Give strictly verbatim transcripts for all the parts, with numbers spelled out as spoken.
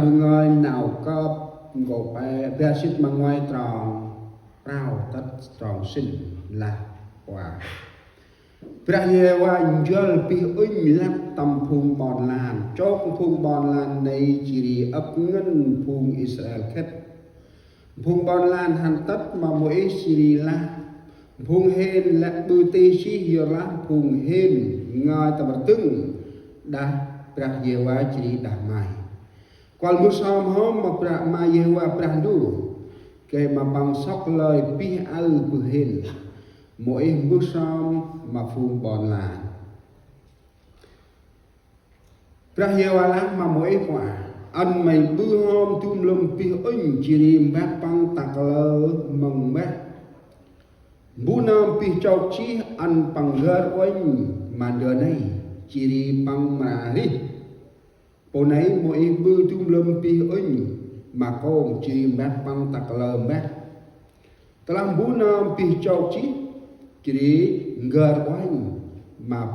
Ngơi Nau Kơp nkô̆ pe, bar jêt ma nguay trong prao tât trong sĭn lah: Kua, Brah Yêhôva njuăl bêh ŭnh lăp tâm phung ƀon lan, chok phung ƀon lan nây jêh ri ăp ngăn phung Israel khĭt. Phung ƀon lan hăn tât ma Môis jêh ri lah: Phung hên lĕ ƀư tih jêh, yorlah phung hên ngơi tâm rdâng đah Brah Yêhôva jêh ri đah may. Kuăl mbơh sơm hŏm ma Brah, ma Yêhôva Brah Ndu, gay ma Păng sŏk lơi bêh aơ bơh hên. Môis mbơh sơm ma phung ƀon lan. Brah Yêhôva lah ma Môis: Kua, ăn may ƀư hŏm du mlâm bêh ŭnh jêh ri mbah păng ta kalơ mâng mbah. Mbu nơm bêh chok jêh ăn păng n'gơr uănh ma ndơ nây, jêh ri păng mra rêh. Pô nây Môis ƀư du mlâm bêh ŭnh ma kông, jêh ri mbah păng ta kalơ mbah. Tơlah mbu nơm bêh chok jêh, jêh ri n'gơr uănh ma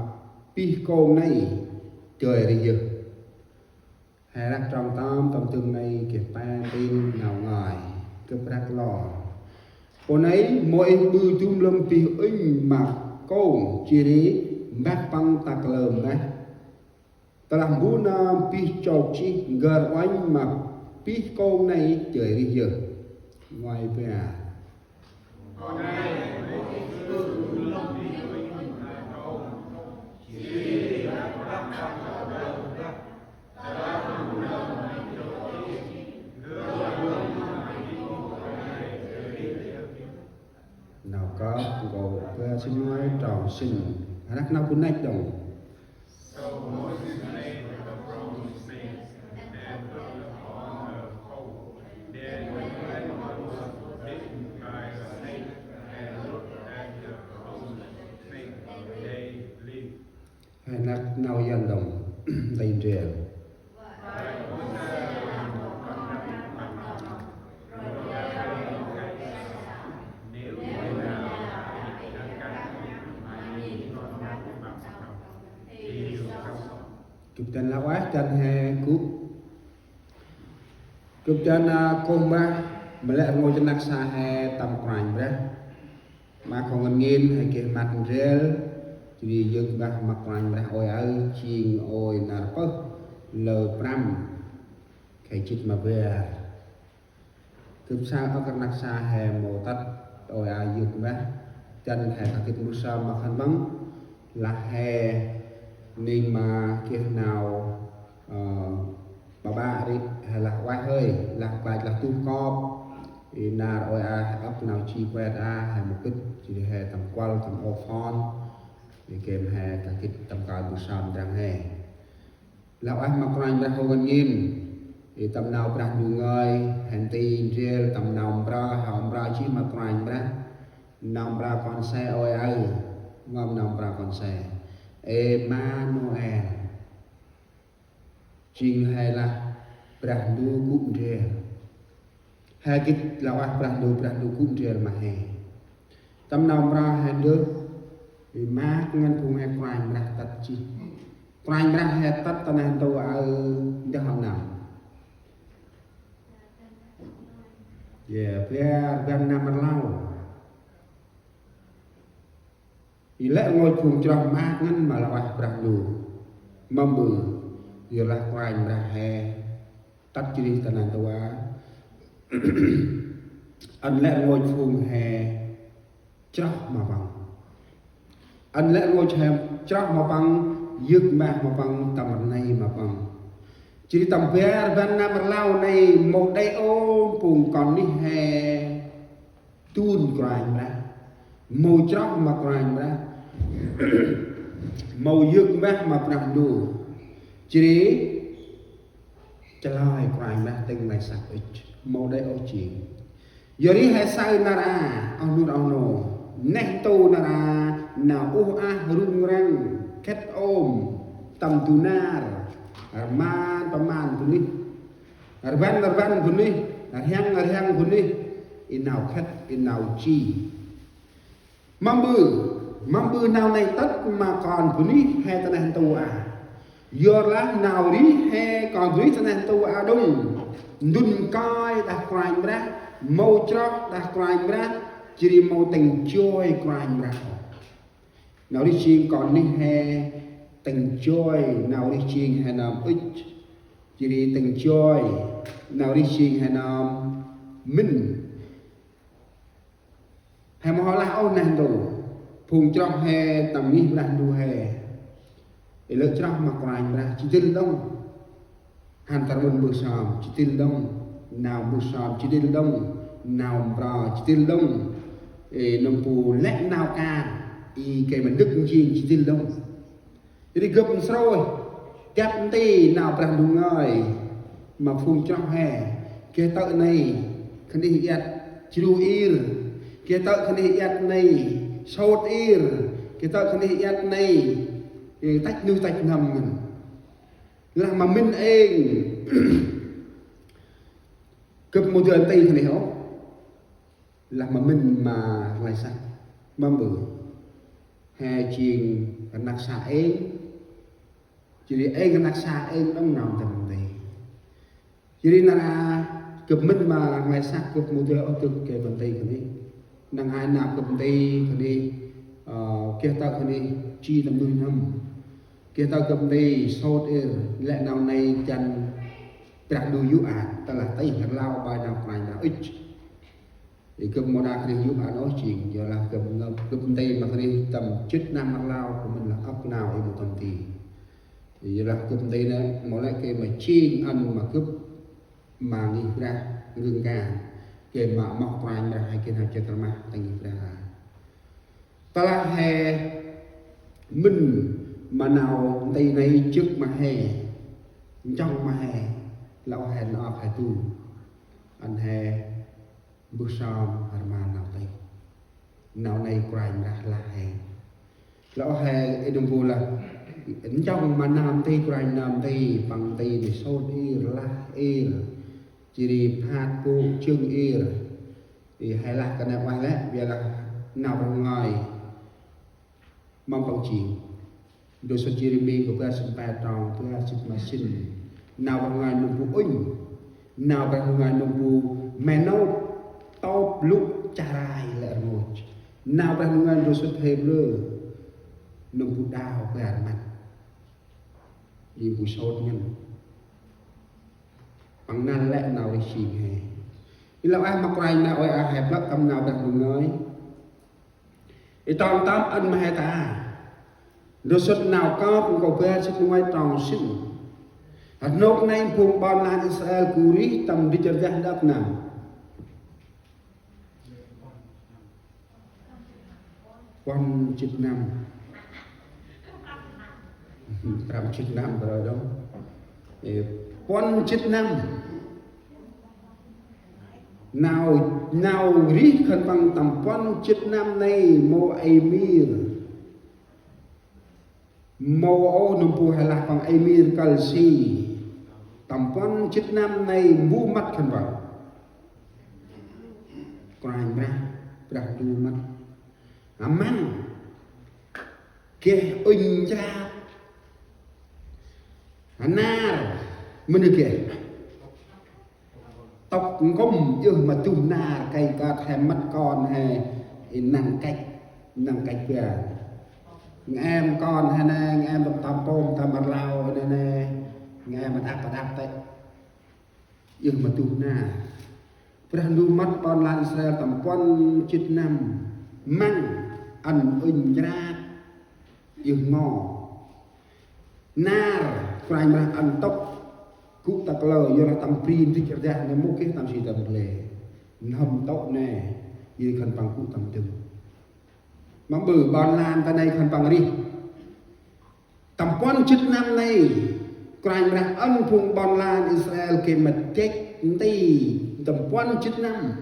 bêh kông nây dơi rêh yơh. He răk trong tâm, tâm dâng nây geh pe ntil nau ngơi. Gâp răk lor. Pô nây Môis ƀư du mlâm bêh ŭnh ma kông, jêh ri mbah păng ta kalơ mbah. Tơlah mbu nơm bêh chok jêh, n'gơr uănh ma bêh kông nây dơi rêh yơh. Nguay bar. Nau Kơp nkô̆ bar jêt ma nguay trong sĭn. Răk nau bu năch đŏng. So Moses made a bronze snake and put it on a pole. Then when anyone was bitten by a snake and looked at the bronze snake, they lived. He răk nau Yuăn đŏng, nti ndrel. Gâp dăn lah ueh, dăn he gŭ. Gâp dăn, a, kônh bah, ma lĕ rngôch rnăk sa he tâm Kôranh Brah. Ma kông ngăn ngên he geh măt ndrel, jêh ri yơk bah ma Kôranh Brah ôi aơ, jêng ôi nar pơh, lơ prăm, khay jêt ma bar. Gâp saơ âk rnăk sa he mâu tât ôi aơ yơk bah. Dăn he kah gĭt mbơh sơm ma khân păng. Lah he ning ma geh nau, ơ, ƀaƀă ri he lah ueh hơi, lah klach lah tuh kop. I nar ôi aơ he âk nau ji kuet aơ he mâu gĭt, jêh ri he tâm kuăl, tâm ôp phôn. I geh he kah gĭt tâm kơi mbơh sơm ndrăng he. Lah ueh ma Kôranh Brah hô ngăn ngên. I tâm nau Brah Ndu ngơi, he nti ndrel tâm nau mprơ, he mprơ jêh ma Kôranh Brah. Nau mprơ kon se ôi aơ, ngăm nau mprơ kon se. Êmanuel. Jêng he lah Brah Ndu gŭ ndrel. He gĭt lah ueh Brah Ndu, Brah Ndu gŭ ndrel ma he. Tâm nau mprơ he ndơ, i maak ngăn phung he Kôranh Brah tât jêh. Kôranh Brah he tât ta neh ntu aơ ndơ hŏ năm. Ye, bar rbăn năm rlau. I lĕ rngôch phung chroh maak ngăn ma lah ueh Brah Ndu. Mâm ƀư, yorlah Kôranh Brah he tât jêh ri ta neh ntu aơ. Ăn lĕ rngôch phung he chroh ma Păng. Ăn lĕ rngôch he chroh ma Păng, yơk mbah ma Păng, tâm rnê ma Păng. Jêh ri tâm bar rbăn năm rlau nây mâu đê̆ ôh phung kon nuyh he dun Kôranh Brah, mâu chroh ma Kôranh Brah, mâu yơk mbah ma Brah Ndu. Jêh ri chalơi Kôranh Brah tĭng may săk ŭch, mâu đê̆ ôh jêng. Yor ri he saơ nar aơ, oh nô, oh nô, neh ntu nar aơ nau uh ah rŭng răng, khĭt ôm, tâm du nar, rman pman bunuyh, rvăn rvăn bunuyh, rhiăng rhiăng bunuyh, i nau khĭt, i nau ji. Mâm ƀư, mâm ƀư nau nây tât ma kon bunuyh he ta neh ntu aơ. Yorlah nau rêh he kon bunuyh ta neh ntu aơ đŏng. ndŭn kơi đah Kôranh Brah, mâu chroh đah Kôranh Brah, jêh ri mâu tĭng joi Kôranh Brah. Nau rêh jêng kon nuyh he tĭng joi, nau rêh jêng he nơm ŭch, jêh ri tĭng joi, nau rêh jêng he nơm mĭn. He mâu hŏ lah ôh neh ntu. Phung chroh he tâm ngih Brah Ndu he. Ê lơ chroh ma Kôranh Brah, jêh dâng đŏng. Hăn tâm rƀŭn mbơh sơm, jêh dâng đŏng. Nau mbơh sơm, jêh dâng đŏng. Nau mprơ, jêh dâng đŏng. Ê nâm bu lĕ nau kan. Ê gay ma ndâk njêng, jêh dâng đŏng. Ri gâp nsrôih, gâp nti nau Brah Ndu ngơi ma phung chroh he. Geh tơ̆ nây khân ih iăt jru ir, geh tơ̆ khân ih iăt nây sôt ir, geh tơ̆ khân ih iăt nây, ê, tăch nuih tăch n'hâm ngăn. Lah ma mĭn êng, gâp mâu dơi nti khân ih ôh. Lah ma mĭn ma rnglay săk, ma mbơh. He jêng rnăk sa êng. Jêh ri êng rnăk sa êng đŏng nau tâm nti. Jêh ri nar aơ gâp mĭn ma rnglay săk gâp mâu dơi ôh dâk gay ma nti khân ih. Năng ai nau gâp nti khân ih, ơ, geh tơ̆ khân ih ji tâm nuih n'hâm. Geh tơ̆ gâp nti sôt ir, lĕ nau nây dăn Brah Ndu yô̆ an, tơlah tih rlau bai nau Kôranh Brah ŭch. Ê gâp mâu đă khân ih yô̆ an ôh jêng, yorlah gâp ngăp, gâp nti ma khân ih tâm jât năm rlau, kŏ mĭn lah âk nau ê mâu tâm nti. Yorlah gâp nti nê, mâu lĕ gay ma jêng ăn ma gâp, ma ngih Brah, rưng kan. Gay ma amoh Kôranh Brah, he geh nau jât rmah, ta ngih Brah. Tơlah he mĭn ma nau nti nây jêh ma he, njŏng ma he, lŏ he nơh he du. Ăn he mbơh sơm rma nau tih. Nau nây Kôranh Brah lah he. Lŏ he ê nâm bu lah njŏng ma nau nti Kôranh nau nti, păng nti nê sôt ir, lah ir. Jêh ri phat bu jâng ir. Ê he lah kơt nê ueh lĕ, biălah nau Brah ngơi. Mâm păng jêng. Ndrôm sŭt Yêrêmi kô bar jât pe trong, bar jât ma sĭn. Nau Brah ngơi nâm bu ŭnh. Nau Brah ngơi nâm bu mê̆ nôk. Tôp lŭ chah rai lĕ rngôch. Nau Brah ngơi ndrôm sŭt Hêbrơ. Nâm bu đao bar măt. Ê bu sôt ngăn. Păng năl lĕ nau rêh jêng he. Ê lŏ ah ma Kôranh nau ơi ah he plơ̆ tâm nau Brah ngơi. Ê tŏng tăm ăn ma he ta. Ndrôm sŭt Nau Kơp kô bar jât nguay trong sĭn. Hăt nôk nây phung ƀon lan Israel gŭ rêh tâm ndrêch rdah đăp năm. Puăn jât năm. Prăm jât năm bro dong. Ê, puăn jât năm. Nau, nau rêh khân păng tâm puăn jât năm nây mâu ê mir. Mâu ôh nâm bu he lah păng ê mir kăl si. Tâm puăn jât năm nây mbu mât khân păng. Kôranh Brah, Brah Ndu mât. Amăng. Geh ŭnh nchrat. Nar. Mơnê geh. Tŏk nkŭm yơh ma duh nar, kơi kơt he mât kon he, ê, năng kăch, năng kăch bar. Ngem kon he nê, ngem tâm tâm pôm, tâm rlau he nê, ngem ma đăp, ma đăp tê. Yơh ma duh nar. Brah Ndu mât ƀon lan Israel tâm puăn jât năm, măng ăn ŭnh nchrat. Yơh ngo. Nar, Kôranh Brah ăn tŭk. Gŭ ta kalơ, yorlah tâm bri ndrêch rdah nê mâu geh tâm si tâm gle. N'hâm tŭk nê, ê khân păng gŭ tâm dâng. Mâm ƀư ƀon lan ta nây khân păng rêh. Tâm puăn jât năm nây, Kôranh Brah ăn phung ƀon lan Israel gay ma dăch nti, tâm puăn jât năm.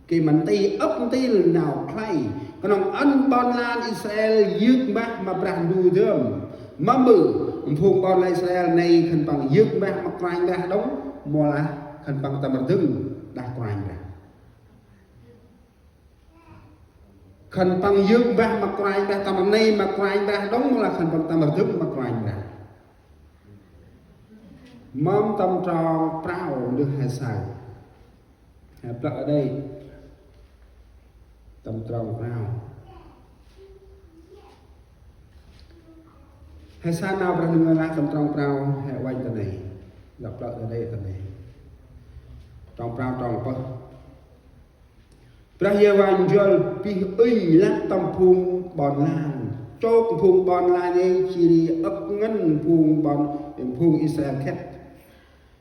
Gay ma nti ăp ntil nau khlay. Knŏng ăn ƀon lan Israel yơk mbah ma Brah Ndu dơm. Mâm ƀư, phung ƀon lan Israel nây khân păng yơk mbah ma Kôranh Brah đŏng, mâu lah khân păng tâm rdâng đah Kôranh Brah. Khân păng yơk mbah ma Kôranh Brah, tâm rnê ma Kôranh Brah đŏng, mâu lah khân păng tâm rdâng ma Kôranh Brah. Mâm tâm trong prao ndơ he saơ. He plơ̆ đê. Tâm trong prao. He saơ nau Brah Ndu ngơi lah tâm trong prao he uănh ta nây. Lŏ plơ̆ đê ta nây. Trong prao trong pơh. Brah Yêhôva njuăl bih ŭnh lăp tâm phung ƀon lan. Chôk phung ƀon lan nây jêh ri âk ngăn phung ƀon, phung Israel khât.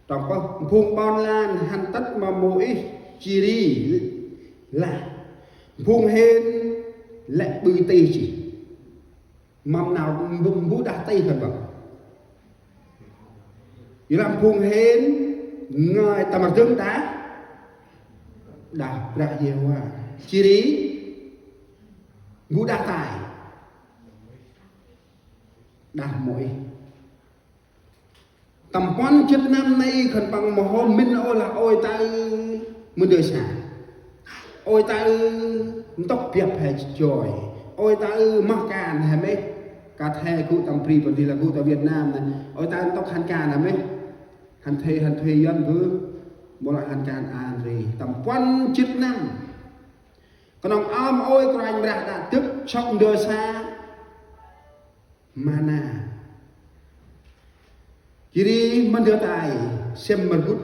Trong pơh, phung ƀon lan hăn tât ma Môis jêh ri lah: Phung hên lĕ ƀư tih jêh. Mâm nau mbu, mbu đah tih khân păng. Yor lah phung hên ngơi tâm rdâng đah, đah Brah Yêhôva. Jêh ri mbu đah tay, đah Môis. Tâm puăn jât năm nây khân păng mâu hôm mĭn ôh lah ôi ta ư mâu ndơ sa. Ôi ta ư ntŭk biăp he joi. Ôi ta ư moh kan he mê. Kơt he gŭ tâm bri bơh di lah gŭ ta Việt Nam nây. Ôi ta ư ntŭk hăn kan he mê. Hăn thuê, hăn thuê Yuăn bơh. Mâu lah hăn kan an ri. Tâm puăn jât năm. Knŏng ăm ôi Kôranh Brah đă dâk sŏk ndơ sa. Mana. Jêh ri mâu ndơ tay, sĭm mrgŭt.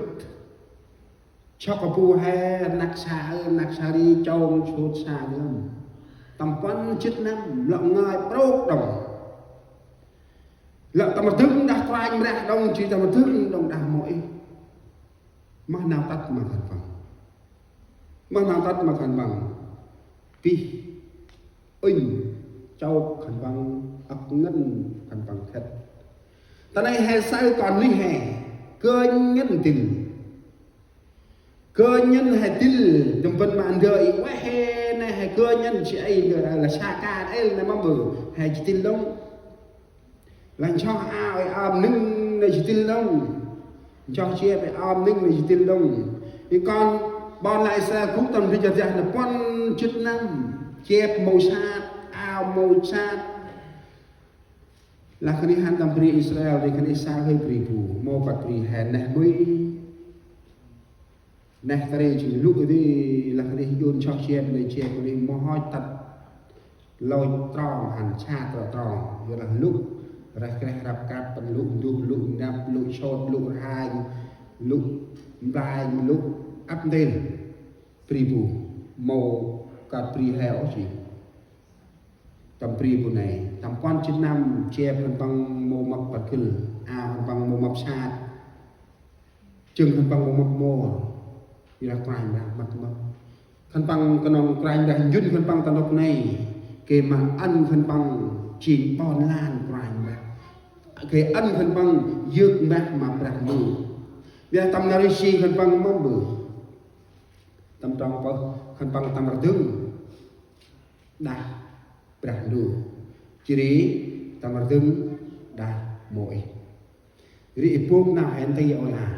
Sŏk bu he, rnăk sa, rnăk sa ri, chông sôt sa dơm. Tâm puăn jât năm, lŏ ngơi prôk đŏng. Lŏ tâm rdâng đah Kôranh Brah đŏng, jêh tâm rdâng đŏng đah Môis. Moh nau tât ma khân păng. Moh nau tât ma khân păng. Bih ŭnh, chôk khân păng, âk ngăn khân păng khât. Ta nây he saơ kon nuyh he. Gơnh ngăn dĭl. Gơnh ngăn he dĭl, tâm ban ma ndơ i ueh he, nê he gơnh ngăn si ai ndơ lah sa ka el nê mâm bơh, he jêh dĭl đŏng. Lah nsoh ao i am nâng nê jêh dĭl đŏng. Nsoh chiep i am nâng nê jêh dĭl đŏng. I kon ƀon lan Israel gŭ tâm bri Jôrđan nê puăn jât năm. Chiep mâu sat, ao mâu sat. Lah khân ay hăn tâm bri Israel, ri khân ay saơ hơi bri bu, mâu kơt bri he neh mui. Neh ta ri jêng lŭ di, lah khân ay jôn nsoh chiep nê, chiep nê mâu hŏ tât lôch trong hăn, sat trong trong. Yor lah lŭ reh kreh răp krăp, păng lŭ nduh, lŭ năp, lŭ sôt, lŭ rhanh, lŭ mplanh, lŭ ăp ntil. Bri bu mâu kơt bri he ôh jêh. Tâm bri bu nây, tâm puăn jât năm, chiep khân păng mâu mâp păt gĭl, ao khân păng mâu mâp sat, jâng khân păng mâu mâp mor. Yor lah Kôranh Brah mât mâp. Khân păng knŏng Kôranh Brah njŭn khân păng ta ntŭk nây, gay ma ăn khân păng jêng ƀon lan Kôranh Brah. Gay ăn khân păng yơk mbah ma Brah Ndu. Yor lah tâm nau ri si khân păng mâm bơh. Tâm trong pơh, khân păng tâm rdâng đah Brah Ndu. Jêh ri tâm rdâng đah Môis. Ri i bôk nau he nti ôh lah.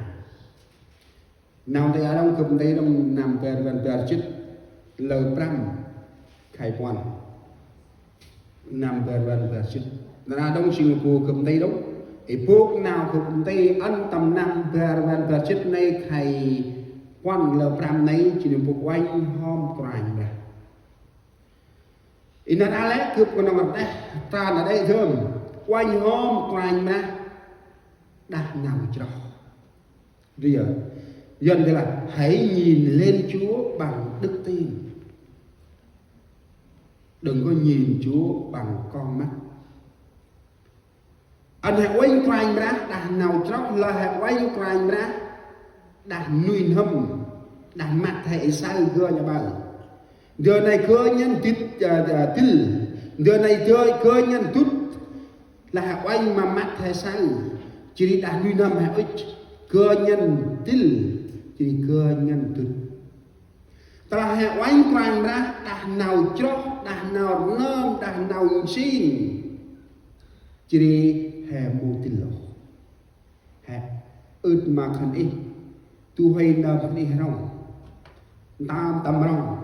Nau nti a đŏng, gâp nti đŏng năm bar rbăn bar jât, lơ prăm khay puăn. Năm bar rbăn bar jât. Nar aơ đŏng jêng bôk gâp nti đŏng. I bôk nau gâp nti ăn tâm năm bar rbăn bar jât nây khay puăn lơ prăm nây jêng bôk uănh hom Kôranh Brah. I nar aơ lĕ gâp knŏng rđeh, ta nđa đê̆ dơm. Uănh hom Kôranh Brah đah nau chroh. Ri a, Yuăn gay lah: Hãy nhìn lên Chúa bằng đức tin. Đừng có nhìn Chúa bằng con mắt. Ăn he uănh Kôranh Brah đah nau chroh, lơi he uănh Kôranh Brah đah nuih n'hâm, đah măt he i saơ gơnh aƀaơ. Ndơ nây gơnh ngăn dĭt, a, a, dĭl. Ndơ nây gơnh ngăn dŭt. Lah he uănh ma măt he saơ. Jêh ri đah nuih n'hâm he ŭch. Gơnh ngăn dĭl. Jêh ri gơnh ngăn dŭt. Tơlah he uănh Kôranh Brah đah nau chroh, đah nau rnơm, đah nau nsing. Jêh ri he mâu dĭl ôh. He ưt ma khân ih, du huê nơm khân ih rŏng. Ntơm tâm rŏng.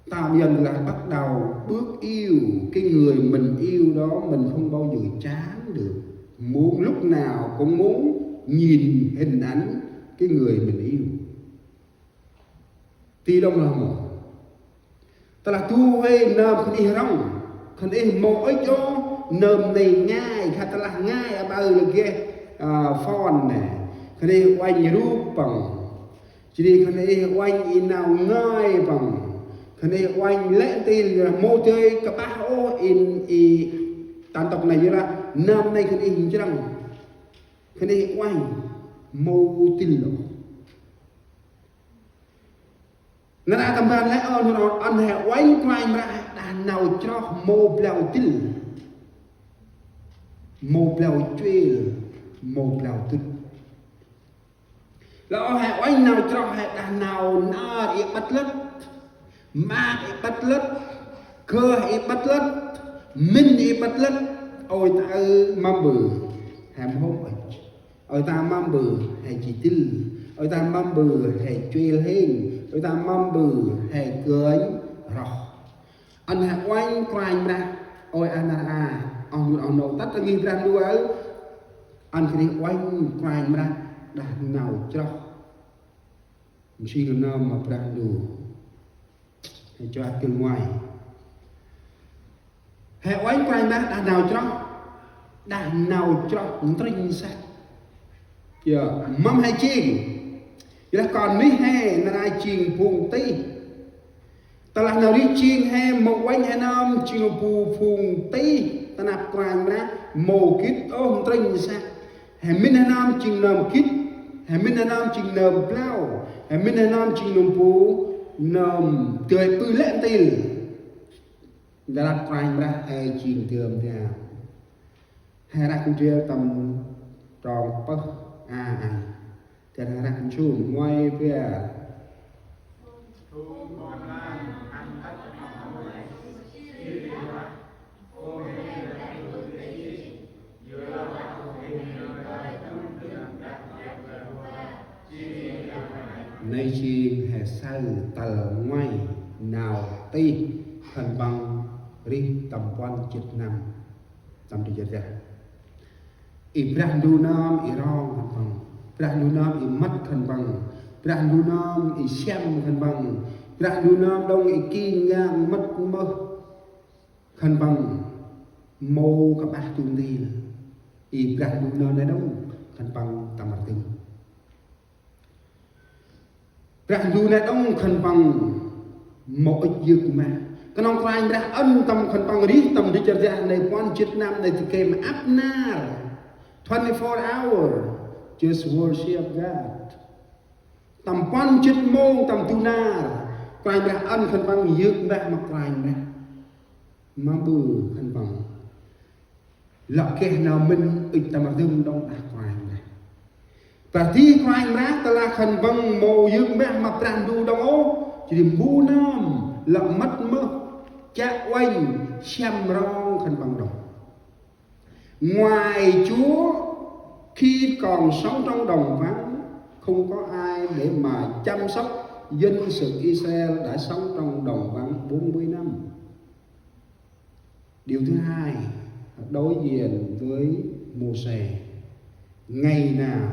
Ntơm Yuăn là bắt đầu bước yêu cái người mình yêu đó, mình không bao giờ chán được. Muốn lúc nào cũng muốn nhìn hình ảnh cái người mình yêu. Ti đŏng lah mâu. Tơlah du huê nơm khân ih rŏng, khân ih mâu ŭch ôh nơm nây ngai, khă tơlah ngai aƀaơ lĕ geh, a, phone nê. Khân ih uănh rup păng. Jêh ri khân ih uănh i nau ngơi păng. Khân ih uănh lĕ ntil lah mâu dơi kơpah ôh i, i ta ntŭk nây, yorlah nơm nây khân ih njrăng. Khân ih uănh mâu dĭl ôh. Nar aơ tâm ban lĕ ơ, nar aơ ăn he uănh Kôranh Brah đah nau chroh mâu blau dĭl, mâu blau chuêl, mâu blau dŭt. Lĕ ơ he uănh nau chroh he đah nau nar i ƀât lât, maak i ƀât lât, gơh i ƀât lât, mĭn i ƀât lât, ôi ta ơ mâm ƀư he mhôm ŭch. Ôi ta mâm ƀư he ji dĭl, ôi ta mâm ƀư he chuêl hêng, ôi ta mâm ƀư he gơnh roh. Ăn he uănh Kôranh Brah, ôi a nar a, oh nô, oh nô, tât ta ngih Brah Ndu aơ, ăn khân ih uănh Kôranh Brah đah nau chroh. Nsing nơm ma Brah Ndu. He chuă kơl ngoai. He uănh Kôranh Brah đah nau chroh, đah nau chroh ntrĭnh săk. Yơ, mâm he jêng. Yorlah kon nuyh he nar aơ jêng phung tih. Tơlah nau rêh jêng he mâu uănh he nơm jêng bu phung tih ta năp Kôranh Brah mâu gĭt ôh ntrĭnh săk. He mĭn he nơm jêng nơm gĭt, he mĭn he nơm jêng nơm blau, he mĭn he nơm jêng nơm bu nơm dơi ƀư lĕ ntil. Nđa răk Kôranh Brah he jêng dơm dam. He răk ndrel tâm trong pơh a ăn. Găn he răk nsum ngoai bia. Nây jêng he saơ tal ngoai nau tih khân păng rêh tâm puăn jât năm tâm di jât dah. I Brah Ndu nơm i rong khân păng. Brah Ndu nơm i mât khân păng. Brah Ndu nơm i siăm khân păng. Brah Ndu nơm đŏng i king ngang mât mơh khân păng. Mâu kơpah du ntil. I Brah Ndu nơm nây đŏng khân păng tâm rdâng. Brah Ndu nây đŏng khân păng mâu ŭch yơk mah. Knŏng Kôranh Brah ăn tâm khân păng rêh tâm di jât dah nây puăn jât năm nây dơi gay ma ăp nar. Twenty-four hour, just worship God. Tâm puăn jât mông tâm du nar, Kôranh Brah ăn khân păng yơk mah ma Kôranh Brah. Mâm ƀư khân păng lŏ geh nau mĭn ŭch tâm rdâng đŏng đah Kôranh Brah. Bar dih Kôranh Brah tơlah khân păng mâu yơk mah ma Brah Ndu đŏng ôh, jêh ri mbu nơm lŏ mât mơh chiă uănh siăm rong khân păng đŏng. Ngoài Chúa, khi còn sống trong đồng vắng, không có ai để mà chăm sóc dân sự Israel đã sống trong đồng vắng bốn mươi năm. Điều thứ hai, đối diện với Môsê, ngày nào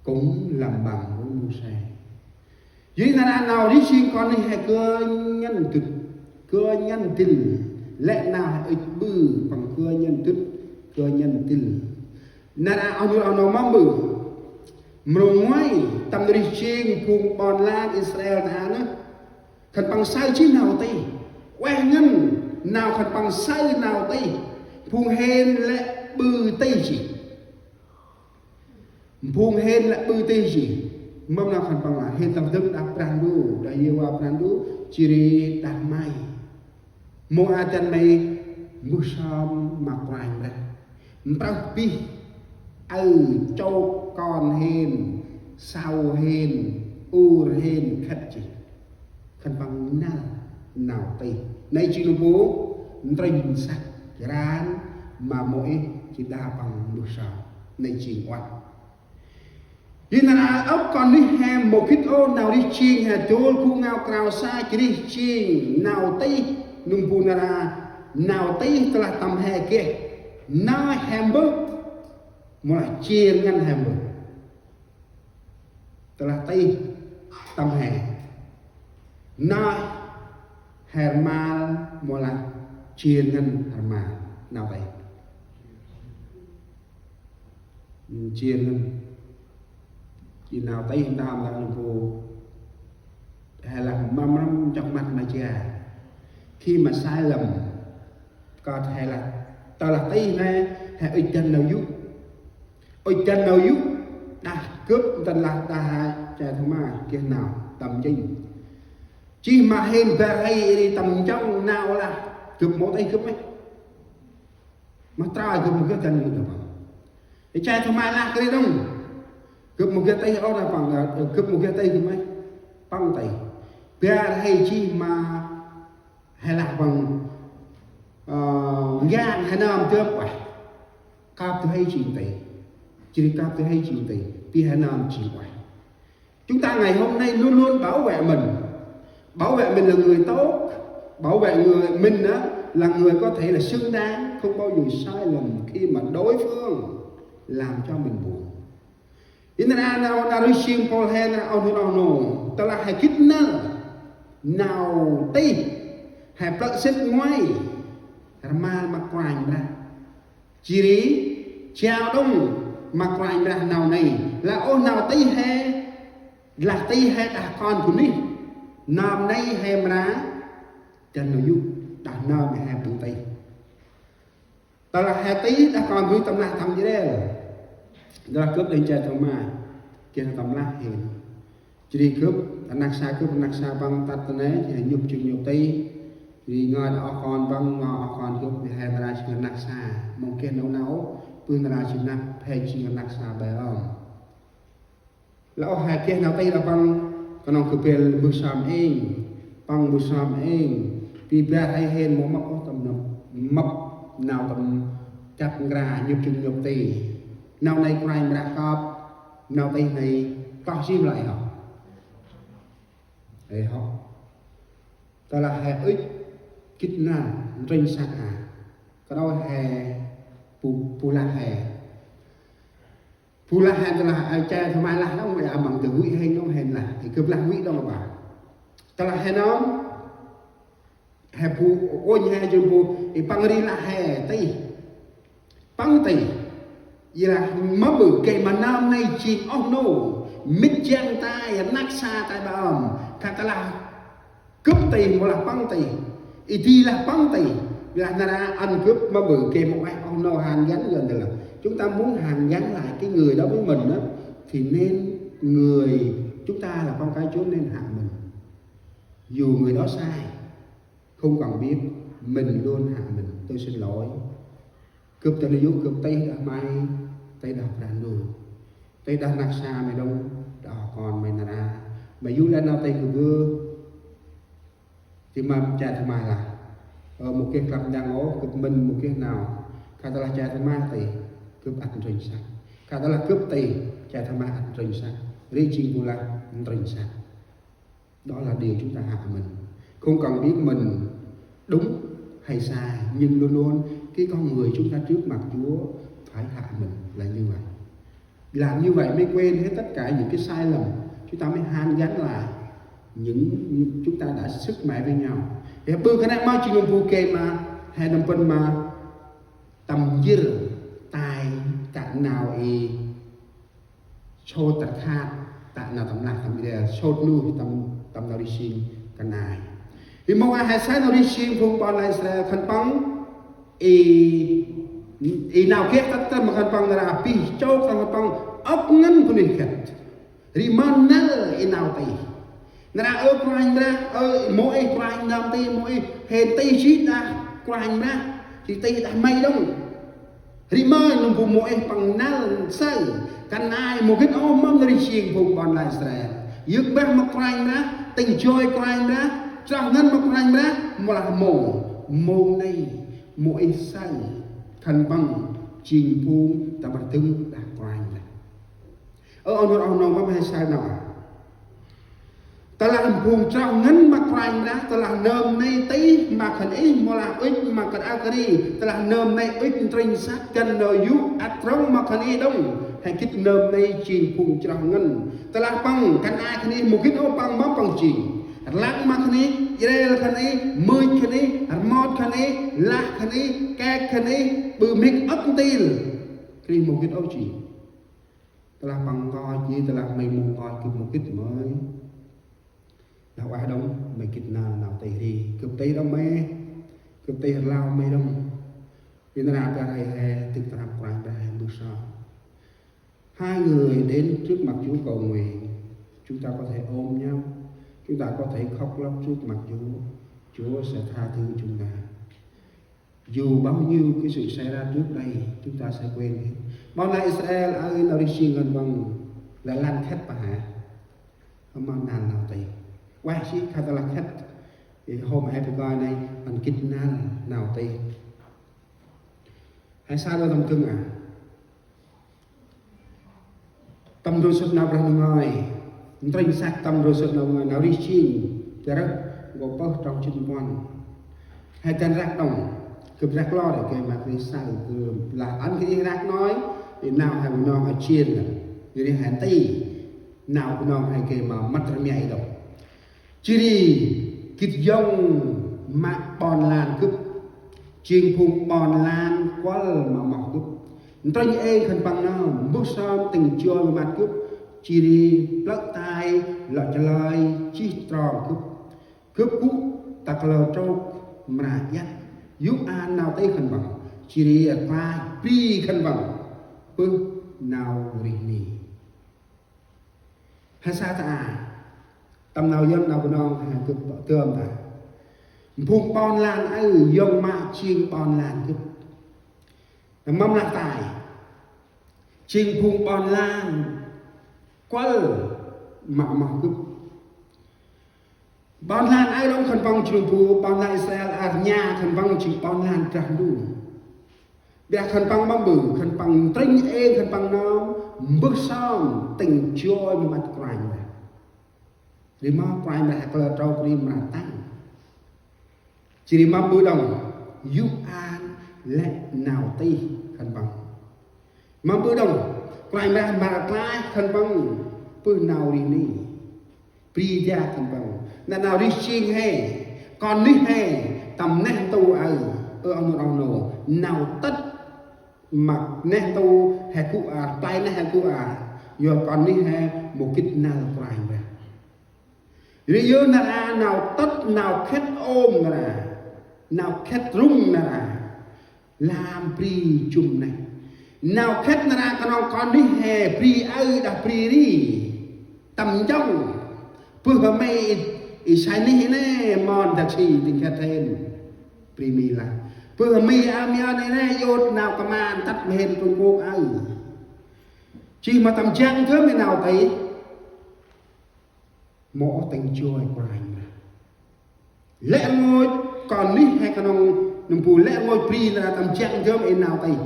cũng làm bằng với Môsê. Yor nar aơ nau rêh jêng kon nuyh he gơnh ngăn dŭt, gơnh ngăn dĭl, lĕ nau he ŭch ƀư păng gơnh ngăn dŭt, gơnh ngăn dĭl. Nar aơ oh nô, oh nô mâm ƀư. Mrô ngoai tâm rêh jêng phung ƀon lan Israel ta nơh. Khân păng saơ jêh nau tih. Ueh ngăn nau khân păng saơ nau tih. Phung hên lĕ ƀư tih jêh. Phung hên lĕ ƀư tih jêh. Mâm nau khân păng lah hên tâm dâng đah Brah Ndu, đah Yêhôva Brah Ndu, jêh ri đah may. Mâu a dăn may mbơh sơm ma Kôranh Brah. Mprơh bêh, aơ, chôk kon hên, sau hên, ur hên, khât jêh. Khân păng năl nau tih. Nây jêng nơm bu ntrĭnh săk, ran ma Môis jêh đah păng mbơh sơm. Nây jêng uănh. Yor nar aơ ôp kon nuyh he mâu gĭt ôh nau rêh jêng he dôl gŭ ngao krao sa jêh rêh jêng nau tih nơm bu nar aơ nau tih tơlah tâm he geh. Nau he mbơh mâu lah jêr ngăn he mơ. Tơlah tih tâm he, nơh he rmal mâu lah jêr ngăn he rmal. Nau tih, jêr ngăn. Jêh nau tih ntơm lah nơh bu, he lah mâm răm chŏk măt ma ja. Khi mà sai lầm, kơt he lah, tơlah tih nê, he ŭch dăn nau yŭ. Ŭch dăn nau yŭ, đah gâp ntơm lah đah he Che Thôma geh nau tâm jêng. Jêh ma hên bar hê ri tâm jŏng nau lah gâp mâu tih gâp mê. Ma tra gâp mâu geh dăn nau yŭ đah păng. He Che Thôma lah kơt ri đŏng. Gâp mâu geh tih ôh đah păng, gâp mâu geh tih gâp mê. Păng tih. Bar hê jêh ma he lah păng, ơ, ngan he nơm dơm ueh. Kơp du hê jêng tih. Jêh ri kơp du hê jêng tih. Bi he nơm jêng ueh. Chúng ta ngày hôm nay luôn luôn bảo vệ mình. Bảo vệ mình là người tốt. Bảo vệ người mình á, là người có thể là xứng đáng, không bao giờ sai lầm khi mà đối phương làm cho mình buồn. Ê nar aơ nau, nau ri sing Pôl he nar aơ oh nô, oh nô. Tơlah he gĭt năl nau tih, he plơ̆ sĭt ngoai rmal ma Kôranh Brah. Jêh ri jao đŏng ma Kôranh Brah nau nây. Lah ôh nau tih he, lah tih he đah kon bunuyh. Nơm nây he mra dăn nau yŭ, đah nơm he bu tih. Tơlah he tih đah kon bunuyh tâm lah tâm Israel. Tơlah gâp đah Che Thôma geh tâm lah hên. Jêh ri gâp, rnăk sa gâp, rnăk sa păng tât ta nê, jêh nhŭp jâng nhŭp tih. Jêh ri ngơi đah oh kon păng, ngơi oh kon gâp, jêh he nar aơ jêng rnăk sa. Mâu geh nau nau, bơh nar aơ jêng rnăk, he jêng rnăk sa ƀơm. Lah ôh he geh nau tih đah păng, knŏng gâp bêl mbơh sơm êng, păng mbơh sơm êng, bi bar hê hên mâu mâp ôh tâm nau, mâp nau tâm kăp nkra nhŭp jâng nhŭp tih. Nau nây Kôranh Brah kơp, nau tih nây kloh jêh mlai hŏ. Ê hŏ. Tơlah he ŭch gĭt năl, ntrênh săk a. Kơt nau he bu, bu lah he. Bu lah he tơlah, ơ, Che Thôma lah nơh, mâu lah măng tơ huĭ hên nơh hên lah. Ê gâp lah huĭ đŏng bah. Tơlah he nơm, he bu ônh he jêng bu, ê păng ri lah he tih. Păng tih. Ê lah ma ƀư gay ma nơm nây jêng oh nô. Mĭt jang tay, rnăk sa tay ƀơm. Kha tơlah gâp tih mâu lah păng tih. Ê di lah păng tih. Lah nar aơ ăn gâp ma ƀư gay mâu ueh oh nô hàn gắn gần đây là. Chúng ta muốn hàn gắn lại cái người đó với mình á, thì nên người, chúng ta là con cái Chúa nên hạ mình. Dù người đó sai, không cần biết, mình luôn hạ mình. Tôi xin lỗi. Gâp ta nây yŭ, gâp tih đah may, tih đah Brah Ndu. Tih đah rnăk sa may đŏng, đah oh kon may nar aơ. May yŭ lĕ nau tih gâp bơh. Jêh ma Che Thôma lah. Ơ, mâu geh klăp ndăng ôh, gâp mĭn mâu geh nau. Kha tơlah Che Thôma tih, gâp ăt ntrênh săk. Kha tơlah gâp tih, Che Thôma ăt ntrênh săk. Ri jêng bu lah ntrênh săk. Đó là điều chúng ta hạ mình. Không cần biết mình đúng hay sai, nhưng luôn luôn cái con người chúng ta trước mặt Chúa phải hạ mình là như vậy. Làm như vậy mới quên hết tất cả những cái sai lầm. Chúng ta mới hàn gắn lại những chúng ta đã sức mẻ với nhau. He ƀư kơt nê ma jêng nơm bu gay ma he nơm pân ma tâm jêr tay kơt nau ê sôt tăr khat, ta nau tâm lah tâm Israel, sôt nuih tâm, tâm nau ri sing kơt nê. Ê mâu a he sai nau ri sing phung ƀon lan Israel khân păng, ê, ê nau geh tât tâm khân păng nar aơ bêh chok tâm khân păng âk ngăn bunuyh gĭt. Ri ma năl ê nau tih. Nar aơ ơ Kôranh Brah, ơ, mâu ê Kôranh nơm tih, mâu ê hên tih jêh đah Kôranh Brah, jêh tih đah may đŏng. Ri ma nơm bu mâu ê păng năl saơ, kơt nê mâu gĭt ôh mâm nau ri sing phung ƀon lan Israel. Yơk mbah ma Kôranh Brah, tĭng joi Kôranh Brah, chroh ngăn ma Kôranh Brah, mâu lah mâu, mâu nây, mâu ê saơ, khân păng, jêng phung tâm rdâng đah Kôranh Brah. Ơ, oh nô, oh nô, mâm he saơ nau a. Tơlah phung chroh ngăn ma Kôranh Brah, tơlah nơm nây tih ma khân ih, mâu lah ŭch ma khân ăk ri, tơlah nơm nây ŭch ntrŭnh săk găn nau yô̆ ăt trong ma khân ih đŏng, he gĭt nơm nây jêng phung chroh ngăn. Tơlah păng, khân ay khân ih mâu gĭt ôh păng, mâm păng jêng. Rlăng ma khân ih, jrel khân ih, mưch khân ih, rmot khân ih, lah khân ih, kek khân ih, ƀư mhĭk ăp ntil. Khân ih mâu gĭt ôh jêng. Tơlah păng nkoch jêh, tơlah may mâu nkoch, gâp mâu gĭt may. Lah ueh đŏng, may gĭt năl nau tih ri. Gâp tih đŏng may. Gâp tih rlau may đŏng. Ê nar aơ, bar he, dâk tram Kôranh Brah he mbơh sơm. Hai người đến trước mặt Chúa cầu nguyện. Chúng ta có thể ôm nhau. Chúng ta có thể khóc lóc trước mặt Chúa. Chúa sẽ tha thứ chúng ta. Dù bao nhiêu cái sự xảy ra trước đây, chúng ta sẽ quên hết. Ƀon lan Israel aơ nau rêh jêng ngăn văng, lah lăn khât pă hê. Hăm mâu năl nau tih. Ueh jêh khât lah khât. Ê hôm ê bơh kơi nây, ăn gĭt năl nau tih. He saơ tâm dâng a. Tâm ndrôm sŭt nau Brah Ndu ngơi. Ntrŭnh săk tâm ndrôm sŭt nau ngơi, nau rêh jêng. Bar rơh, nkô̆ pơh trong jât puăn. He dăn răk đŏng. Gâp răk lor, gay ma kri saơ, gâp lah ăn kri răk nơh. Ê nau he bu nong a jên. Ê ri he nti. Nau bu nong he gay ma mât rmia ê đŏng. Jêh ri gĭt yŏng ma ƀon lan gâp. Jêng phung ƀon lan kuăl ma moh gâp. Ntrŭnh êng khân păng nơm, mbơh sơm tĭng joi ma măt gâp. Jêh ri plơ̆ tay lŏ chalơi jêh trong gâp. Gâp gŭ ta kalơ trôk mra iăt. Yô̆ an nau tih khân păng. Jêh ri rklaih bri khân păng. Bơh nau rêh ni. He saơ ta a, tâm nau yơn nau bu nong he gâp tơm ta. Phung ƀon lan aơ yŏng ma jêng ƀon lan gâp. Nơh mâm lah tay. Jêng phung ƀon lan kuăl ma moh gâp. Ƀon lan aơ đŏng khân păng jêng bu, ƀon lan Israel aơ rnha khân păng jêng ƀon lan Brah Ndu. Biăh khân păng mâm ƀư, khân păng ntrŭnh êng khân păng nơm, mbơh sơm tĭng joi ma măt Kôranh Brah. Ri ma Kôranh Brah he kalơ trôk ri mra tăng. Jêh ri mâm ƀư đŏng, yô̆ an lĕ nau tih khân păng. Mâm ƀư đŏng, Kôranh Brah mra rklaih khân păng, bơh nau rêh ni. Bri dak khân păng. Nau nau rêh jêng he, kon nuyh he, tâm neh ntu aơ, ơ oh nô oh nô, nau tât ma neh ntu he gŭ a, play neh he gŭ a, yor kon nuyh he mâu gĭt năl Kôranh Brah. Ri yơh nar aơ nau tât, nau khât ôm nar aơ, nau khât rŭng nar aơ. Lam bri jŭm neh. Nau khât nar aơ knŏng kon nuyh he bri aơ đah bri ri. Tâm njŏng. Bơh ma may i, i sai nuyh i nê mon dak si tĭng khât hên. Bri mi lah. Bơh ma may a mi ăn i nê yôt nau kman tât ma hên Trung Quốc aơ. Jêh ma tâm jang gơm i nau tih. Mâu tĭng joi Kôranh Brah. Lĕ rngôch kon nuyh he knŏng nâm bu lĕ rngôch bri nar aơ tâm jang gơm i nau tih.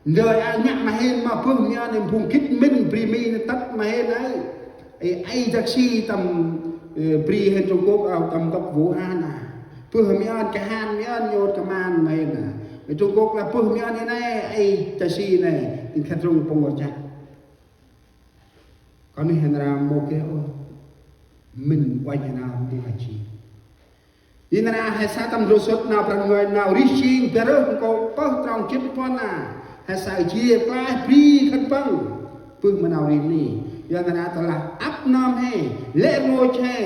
Ndơi a nhăk ma hên ma bơh mian i phung gĭt mĭn bri mi nê tât ma hên aơ. Ê, ê dak si tâm, ê, bri hên Trung Quốc aơ tâm tŏk Vũ Hán a. Bơh mian kahan mian yôt kman ma hên a. Ê, Trung Quốc lah bơh mian i nê, ê dak si nê, tĭng khât rŭng pŭng rchăk. Kon nuyh he nar aơ mâu geh ôh. Mĭn uănh he nar aơ mâu hê jêng. Ê nar aơ he saơ tâm ndrôm sŭt nau Brah Ndu ngơi nau rêh jêng bar rơh nkô̆ pơh trong jât puăn a. He saơ jêh ri rklaih bri khân păng. Bơh ma nau rêh ni. Yor nar aơ tơlah ăp nơm he. Lĕ rngôch he.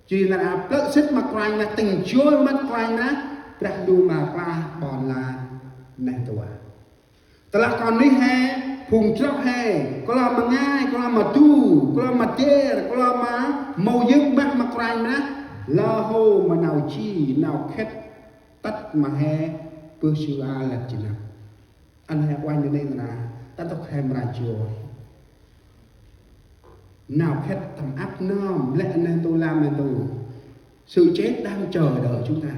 Jêh ri nar aơ plơ̆ sĭt ma Kôranh Brah tĭng joi măt Kôranh Brah. Brah Ndu mra rklaih ƀon lan neh ntu a. Tơlah kon nuyh he, phung chroh he, kalơ ma ngai, kalơ ma du, kalơ ma der, kalơ ma mâu yơk mbah ma Kôranh Brah, lơ hô ma nau ji, nau khât, tât ma he, bơh jư a lăp ji năp. Ăn he uănh nê nê nra, ta tŭk he mra joi. Nau khât tâm ăp nơm, lĕ neh ntu lam neh ntu. Sự chết đang chờ đợi chúng ta.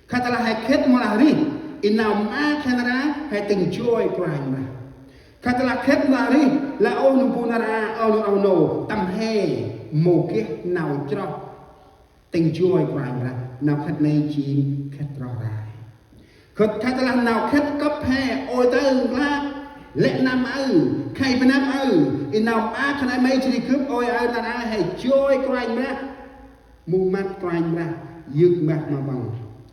Khât tơlah he khât mâu lah rêh, i nau maak he nar aơ, he tĭng joi Kôranh Brah. Khât tơlah khât mâu lah rêh, lah ôh nâm bu nar aơ, ơ nô, ơ nô, tâm he. mâu geh nau chroh tĭng joi Kôranh Brah. Nau khât nây jêng khât roh rai. Khât, khât lah nau khât kâp he ôi ta ưng klak, lĕ năm aơ, khay bơh năm aơ, i nau maak khân ay may jêh ri gâp ôi aơ nar aơ he joi Kôranh Brah. Mŭt măt Kôranh Brah, yơk mbah ma Păng,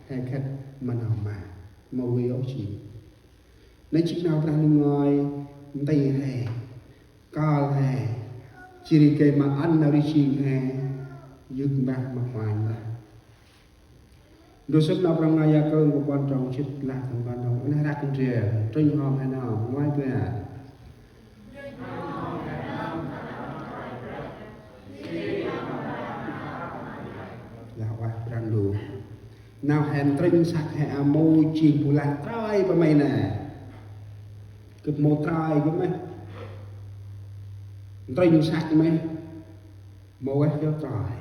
he khât ma nau maak, mâu vay ôh jêng. Nây jêng nau Brah Ndu ngơi nti he, kơl he, jêh ri gay ma ăn nau ri jêng he, yơk mbah ma Kôranh Brah. Ndrôm sŭt nau Brah Ndu ngơi Yakơ nkô̆ puăn trong jê̆t, lah tâm ban trong, neh răk ndrel, trŭnh hom he nơm, ngoai bar. Lah ueh Brah Ndu. Nau he ntrŭnh săk he a mâu jêng bu lah trơi pa may nê. Gâp mâu trơi gâp meh. Ntrŭnh săk meh. Mâu ueh jêh trơi.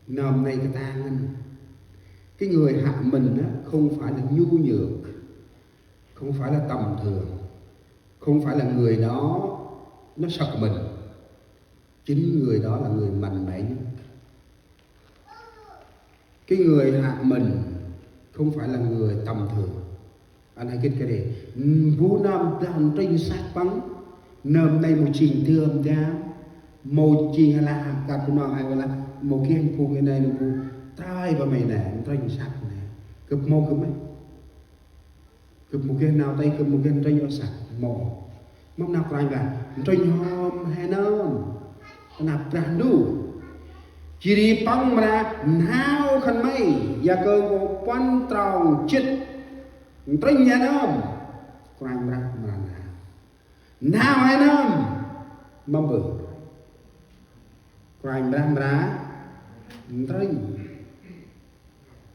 Nơm nây kơt ngăn. Cái người hại mình á, không phải là nhu nhược, không phải là tầm thường, không phải là người đó nó sặc mình. Chính người đó là người mạnh mẽ nhất. Cái người hại mình không phải là người tầm thường. Ăn he gĭt kơt ri. Bu nơm Brah ntrŭnh săk păng, nơm nây mâu jêng dơm dam, mâu jêng lah kơt bu nơm he lah, mâu geh phung i nây nơm bu trơi pa may nê, ntrŭnh săk nê. Gâp mâu gâp meh. Gâp mâu geh nau tih, gâp mâu geh ntrŭnh ôh săk, mâu. Mâm nau Kôranh Brah, ntrŭnh hom he nơm. Nđâp Brah Ndu. Jêh ri Păng mra n'hao khân may, Yakơ nkô̆ puăn trong jê̆t. Ntrŭnh he nơm. Kôranh Brah mra n'hao. N'hao he nơm. Mâm bơh. Kôranh Brah mra ntrŭnh.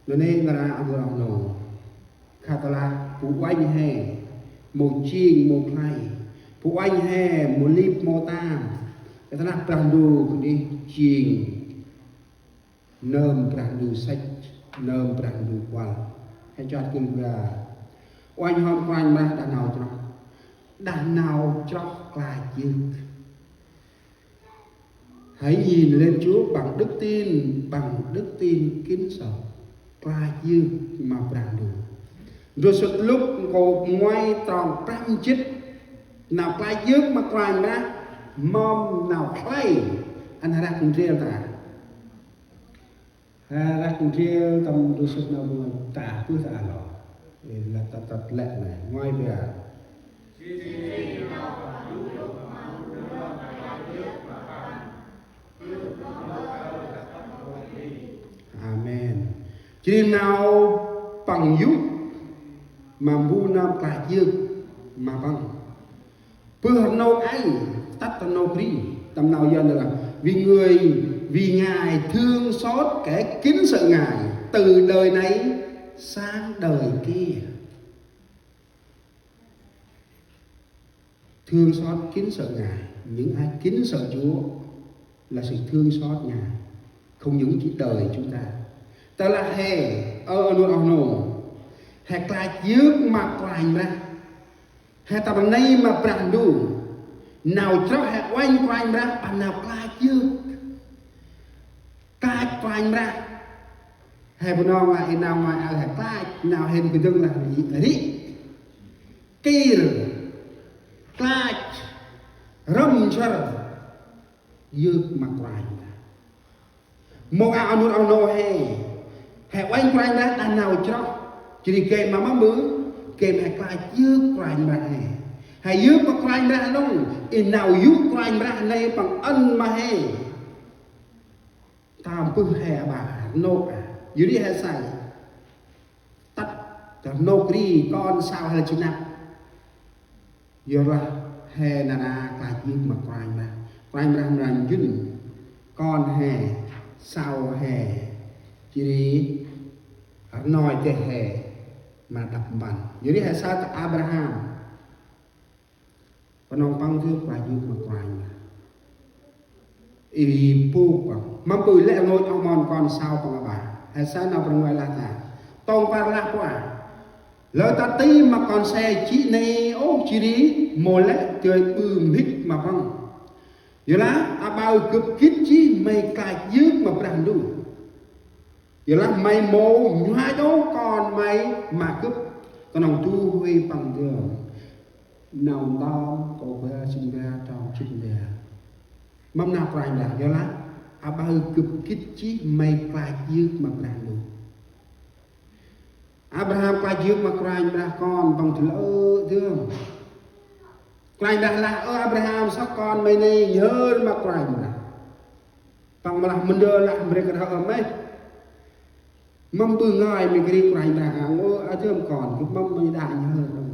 Nanê̆ nar aơ a nô a nô. Khât lah bu uănh he mâu jêng mâu khlay, bu uănh he mâu lip mâu tam. Khât lah Brah Ndu kơt nđih jêng nơm Brah Ndu săch, nơm Brah Ndu kuăl. He chot gŭ ga. Uănh hom Kôranh Brah đah nau chroh. Đah nau chroh klach yơk. Hãy nhìn lên Chúa bằng đức tin, bằng đức tin kính sợ. Klach yơk ma Brah Ndu. Ndrôm sŭt Luk nkô̆ ngoai trong prăm jê̆t. Nau klach yơk ma Kôranh Brah, mâm nau khlay, ăn răk ndrel ta. He răk ndrel tâm ndrôm sŭt nau bu ta bơh ta a lo. Ê, lah tât tât lĕ nê, ngoai bar. Amen. Jêh ri nau Păng yô̆ ma bu nơm klach yơk ma Păng. Bơh rnôk ay, tât rnôk ri, tâm nau Yuăn là vì người, vì Ngài thương xót kẻ kính sợ Ngài từ đời này sang đời kia. Thương xót kính sợ Ngài, những ai kính sợ Chúa là sự thương xót Ngài, không những chỉ đời chúng ta. Tơ lah he, ơ, ơ, nô, ơ, nô. He klach yơk ma Kôranh Brah. He tâm rnê ma Brah Ndu. Nau chroh he uănh Kôranh Brah, păng nau klach yơk. Klach Kôranh Brah. He bu nau ngoai, i nau ngoai aơ he klach, nau hên kdơ̆ng lah ri. Kir. Klach. Răm nsăr. Yơk ma Kôranh Brah. Mâu a nô a nô he. He uănh Kôranh Brah đah nau chroh. Jêh ri gay ma mâm bơh, gay ma he klach yơk Kôranh Brah he. He yơk ma Kôranh Brah đŏng, i nau yô̆ Kôranh Brah nê păng ăn ma he. Tâm bơh he a ba, rnôk a. Yor ri he say. Tât, rnôk ri kon saơ he lah jê̆ năp. Yorlah he nar aơ klach yơk ma Kôranh Brah. Kôranh Brah mra njŭn kon he, saơ he. Jêh ri rnoi deh he ma đăp mpăn. Yor ri he say ta Abraham. Knŏng păng dơm klach yơk ma Kôranh Brah. I bôk păng. Mâm bơh lĕ rngôch oh mon kon saơ păng a ba. He say nau Brah Ndu ngơi lah ta. Tông păr lah pua. Lơ ta ti ma kon se jê̆ nê ôh jêh ri mâu lĕ dơi ƀư mhĭk ma păng. Yorlah aƀaơ gâp gĭt jêh may klach yơk ma Brah Ndu. Yorlah may mâu nhuă đŏng kon may ma gâp, knŏng du huê Păng dơm. Nau Ntơm kô ba jât ma ba trong jât ma ba. Mâm nau Kôranh Brah, yorlah aƀaơ gâp gĭt jêh may klach yơk ma Brah Ndu. Abraham klach yơk ma Kôranh Brah, kon păng dlơ̆ dơm. Kôranh Brah lah: Ơ Abraham, sŏk kon may nây nhhơr ma Kôranh Brah. Păng mâu lah: Mât ndơ lah, mre kơt hŏ meh. Mâm ƀư ngơi mê kri Kôranh Brah ang, ơ, a dơm kon, gâp mâm mâu đă nhhơr đŏng.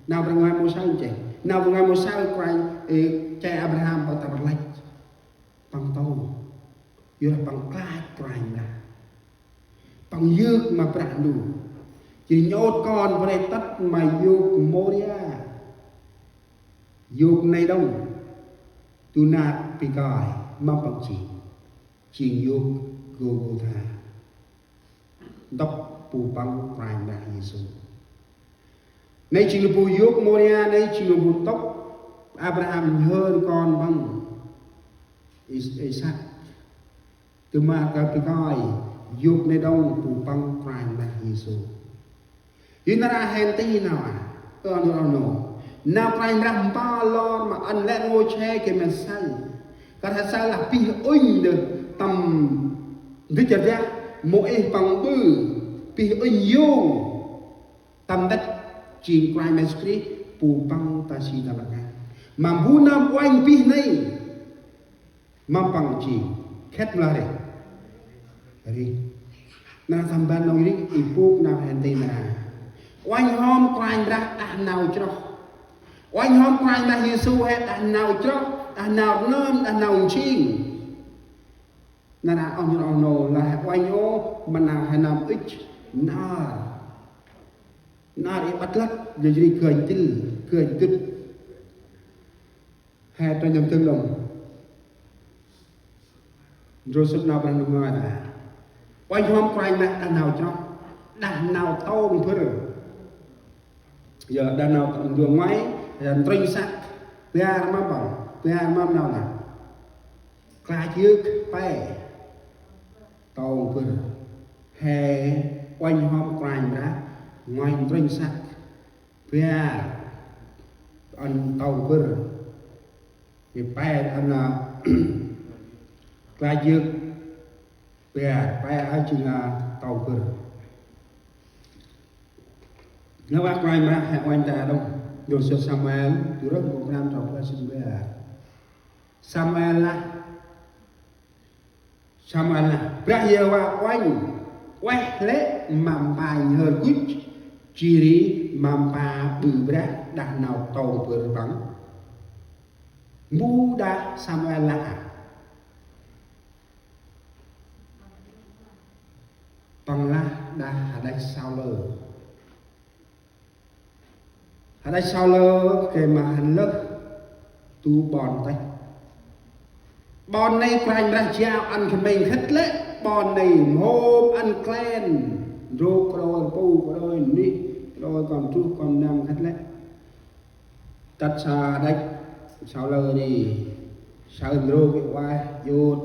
Nau Brah Ngơi mâu saơ nchih. Nau Brah Ngơi mâu saơ Kôranh, ê, che Abraham păng tâm rlăch. Păng tông. Yorlah păng klach Kôranh Brah. Păng yơk ma Brah Ndu. Jêh ri nhôt kon bri tât ma yôk Môria. Yôk nây đŏng. Du nat bi kơi, mâm păng jêng. Jêng yôk Gôlgôtha. Ntŭk bu păng Kôranh Brah Yêsu. Nây jêng bu yôk Môria, nây jêng bu ntŭk Abraham nhhơr kon păng Is-, Isăk. Tơ ma kơt bi kơi, yôk nây đŏng bu păng Kôranh Brah Yêsu. Yor nar aơ hên ti nau a, ơ, nô, nô, nô. Nau Kôranh Brah mpa lor ma ăn lĕ rngôch he gay ma saơ. Kơt he saơ lah bih ŭnh dơh tâm ndŭch rdah, mâu ih păng ƀư, bih ŭnh yông. Tâm ndŭch jêng Kôranh Yêsu Krist, bu păng ta si tâm rkăng. Ma bu nơm uănh bih nây. Mâm păng jêng, khât mâu lah ri. Ri. Nar tâm ban nau ri, i bôk nau hên ti nar aơ. Uănh hŏm Kôranh Brah đah nau chroh. Uănh hŏm Kôranh Brah Yêsu he đah nau chroh, đah nau rnơm, đah nau njêng. Nar aơ oh nhŭr oh nô lah uănh ôh ma nau he nơm ŭch, nar. Nar i ƀăt lăt, jêh ri gơnh dĭl, gơnh dŭt. He trôh nhăm dâng lŏng. Ndrô sŭt nau Brah Ndu ngơi ta. Uănh hŏm Kôranh Brah đah nau chroh, đah nau tông bâr. Yơ, đah nau tông bâr ngoai, yơ, ntrŭnh săk. Bar mâm păng, bar mâm nau lah. Klach yơk pe. Tông bâr. He uănh hŏm Kôranh Brah, ngoai ntrŭnh săk. Bar. Ăn tông bâr. Ri pe ăn, a, klach yơk. Bar. Pe aơ jêng, a, tông bâr. Nau a Kôranh Brah he uănh ta đŏng. Ndrô sŭt Samuel, du rơh nkô̆ prăm trong bar jêng bar. Samuel lah. Samuel lah, Brah Yêhôva uănh ueh lĕ ma mpa nhhơr gŭch, jêh ri ma mpa ƀư brah đah nau tông bâr păng. Mbu đah Samuel lah a? Păng lah đah hađăch Saulơ. Hađăch Saulơ gay ma hăn lơh du ƀon têh. Ƀon nây Kôranh Brah jao ăn khân may khât lĕ, ƀon nây mhôm ăn klen, ndrôk roi, rpu roi, nih roi, kon truh kon năm khât lĕ. Tât sa hađăch Saulơ ri, saơ ndrôk i ueh, jut,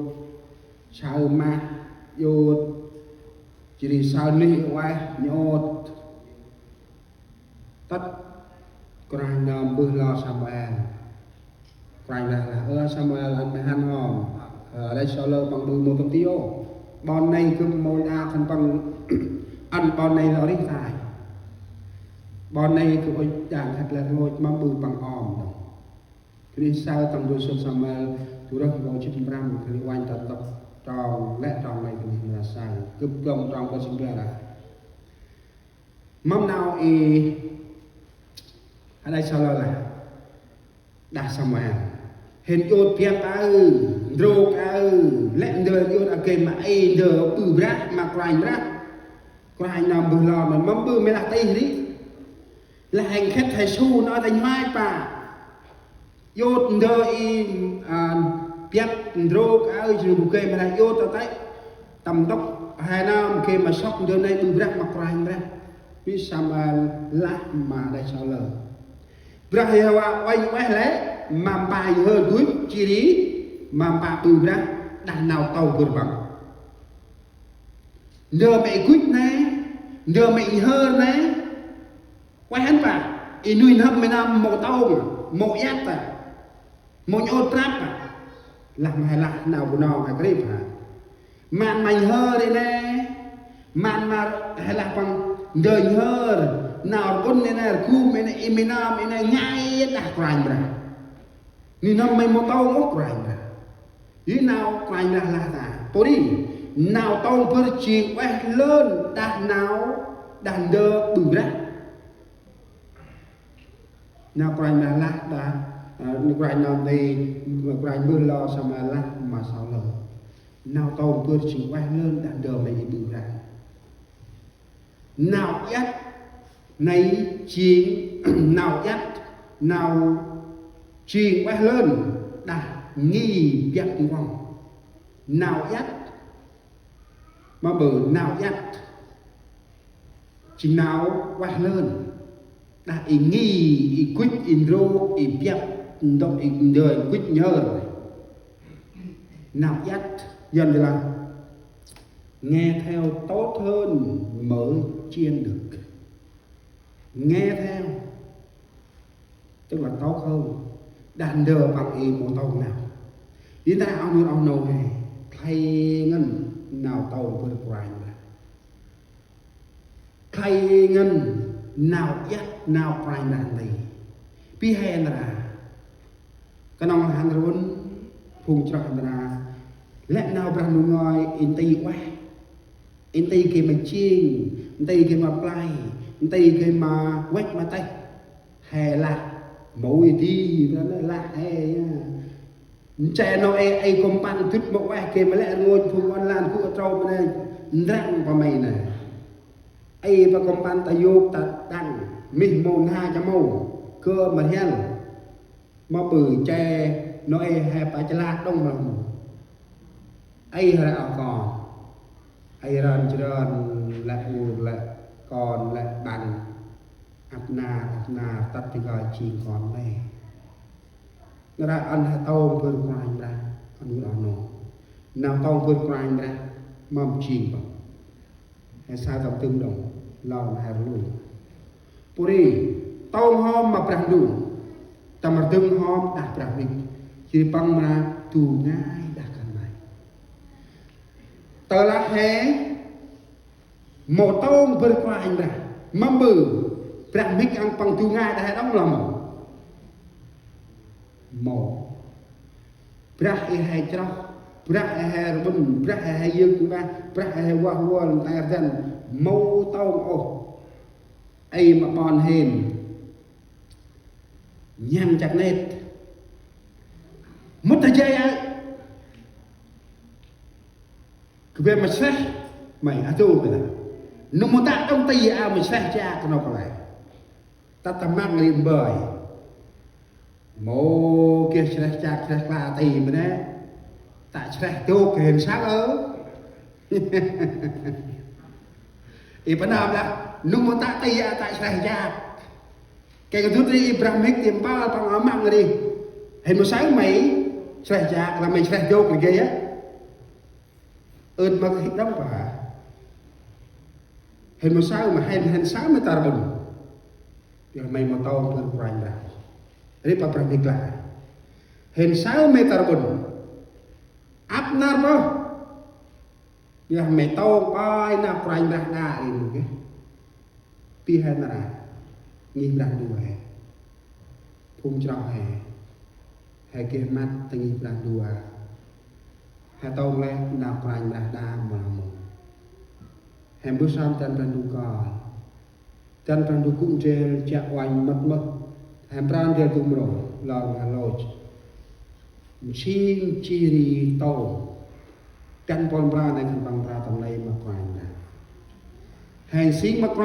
saơ mah, jut, jêh ri saơ nih i ueh, jut. Tât Kôranh nơm mbơh lor Samuel. Kôranh lah lah: Ơ Samuel, ăn may hăn hŏm. Ơ, hađăch Saulơ păng ƀư mâu tâm ti ôh. Ƀon nây gâp mâu đao khân păng ăn ƀon nây lor rêh tay. Ƀon nây gâp ŭch đang khât lĕ rngôch mâm ƀư păng om đŏng. Krist saơ tâm ndrô sŭt Samuel, du rơh nkô̆ jê̆t prăm, kri uănh ta ntŭk trong, lĕ trong nây kri mra saơ. Gâp gơm trong bar jêng bar a. Mâm nau i hađăch Saulơ lah đah Samuel. Hên jut biăp aơ, ndrôk aơ, lĕ ndơ jut a gay ma i ndơ ƀư brah ma Kôranh Brah. Kôranh nơm mbơh lor ma mâm ƀư, may lah tih ri. Lah hên khât he su nơh ta nhuai pa. Jut ndơ i, a, biăp ndrôk aơ, jêh ri bu gay ma lah jut ta têh. Tâm ntŭk he nơm gay ma sŏk ndơ nây ƀư brah ma Kôranh Brah. Ri Samuel lah ma hađăch Saulơ: Brah Yêhôva uănh ueh lĕ ma mpa nhhơr gŭch, jêh ri ma mpă ƀư brah đah nau tông bâr păng. Ndơ ma i gŭch nê, ndơ ma i nhhơr nê, ueh hăn pă, i nuih n'hâm ma nơm mâu tông, mâu iăt a, mâu nhŭp prăp a. Lah ma he lah nau Bunong he krêp hă. Măn ma nhhơr i nê, măn ma he lah păng ndơ nhhơr, nau rƀŭn i nê, rgum i nê, i ma nơm i nê, ngai đah Kôranh Brah. Nuih n'hâm ma mâu tông ôh Kôranh Brah. Ri nau Kôranh Brah lah ta. Pô ri, nau tông bâr jêng ueh lơn đah nau, đah ndơ ƀư brah. Nau Kôranh Brah lah đah, ơ, nau Kôranh nơm nti, Kôranh Brah lo samƀŭt lah ma sau lơn. Nau tông bâr jêng ueh lơn đah ndơ ma i ƀư brah. Nau iăt nây jêng nau iăt, nau jêng ueh lơn đah ngih biăp nkoch. Nau iăt, ma ƀư nau iăt jêng nau ueh lơn đah i ngih, i gŭch, i ndrôk, i biăp, ndơ, i ndơ, i gŭch nhhơr. Nau iăt, Yuăn lah: Nghe theo tốt hơn mở chiến lược. Nghe theo, tức là tốt hơn đah ndơ păng i mâu tông nau. Ri ta oh nô, oh nô he, khlay ngăn nau tông bâr Kôranh Brah. Khlay ngăn nau iăt, nau Kôranh Brah nti. Pi he ndra. Knŏng hăn run, phung chroh ndra. Lĕ nau Brah Ndu ngơi, i nti ueh. I nti geh ma jêng, i nti geh ma play, i nti geh ma văch ma têh. He lah, mâu i di, Brah nê lah he, ya. Nche nô ê, ê kŭmpăn dŭt mâu ueh geh ma lĕ rngôch phung ƀon lan gŭ trâu ma nê, ndrăng pa may nê. Ê pa kŭmpăn ta yôk ta đăng, mih mâu nha cha mâu, kơ ma rhiăl. Ma ƀư che, nô ê he pa chalak đŏng ma lŏng. Ê he ră oh kon. Ê rơn chrơn, lĕ ur, lĕ kon, lĕ ƀăn. Ăp nar, ăp nar, tât ti kơi jêng kon nê. Nđa ăn he tông bâr Kôranh Brah, ăn oh nô. Nau tông bâr Kôranh Brah, mâm jêng păng. He sa tâm tưng đŏng, lŏng he rlu. Pô ri, tông hŏm ma Brah Ndu. Tâm rdâng hŏm đah brah mhĭk. Jêh ri păng mra du ngai đah khân may. Tơ lah he, mâu tông bâr Kôranh Brah. Mâm ƀư, brah mhĭk ăn păng du ngai đah he đŏng lah mâu. Mâu. Brah i he chroh, brah i he rƀŭn, brah i he yơk mbah, brah i he wah wơl nter dăn, mâu tông ôh. Ê ma ƀon hên. Nhăn chăk nêt. Mŭt ta jay ai. Kbê ma sreh, may a tu bê la. Nŭm mô ta đŏng ti a ma sreh chak nôk lĕ. Ta ta măng ri mbơi. Mâu geh sreh chak sreh kla ti ma nê. Ta sreh dôk hên săk ơ. I pa nơm lah, nŭm mô ta ti a ta sreh chak. Kei kdŭt ri i brah mhĭk ti mpal păng a măng ri. Hên mâu saơ may sreh chak, lah may sreh dôk ri gay a. Ơt ma khĭt đŏng pa. Hên mâu saơ ma hên, hên saơ ma ta rƀŭn. Yơh may mâu tông bâr Kôranh Brah. Ri pa brah mhĭk lah. Hên saơ ma ta rƀŭn. Ăp nar bơh. Yơh may tông pai na Kôranh Brah đă ri mâu geh. Pi he nar a. Ngih Brah Ndu he. Phung chroh he. He geh măt ta ngih Brah Ndu a. He tông lĕ nau Kôranh Brah đă mâu lah mâu. He mbơh sơm dăn Brah Ndu kơl. Dăn Brah Ndu gŭ ndrel chiă uănh mât mơh. He mbra ndrel gŭ mrô, lor ma lôch. Nsing jêh ri tông. Dăn pôl mbra nê khân păng mbra tâm lây ma Kôranh Brah. He nsing ma Kôranh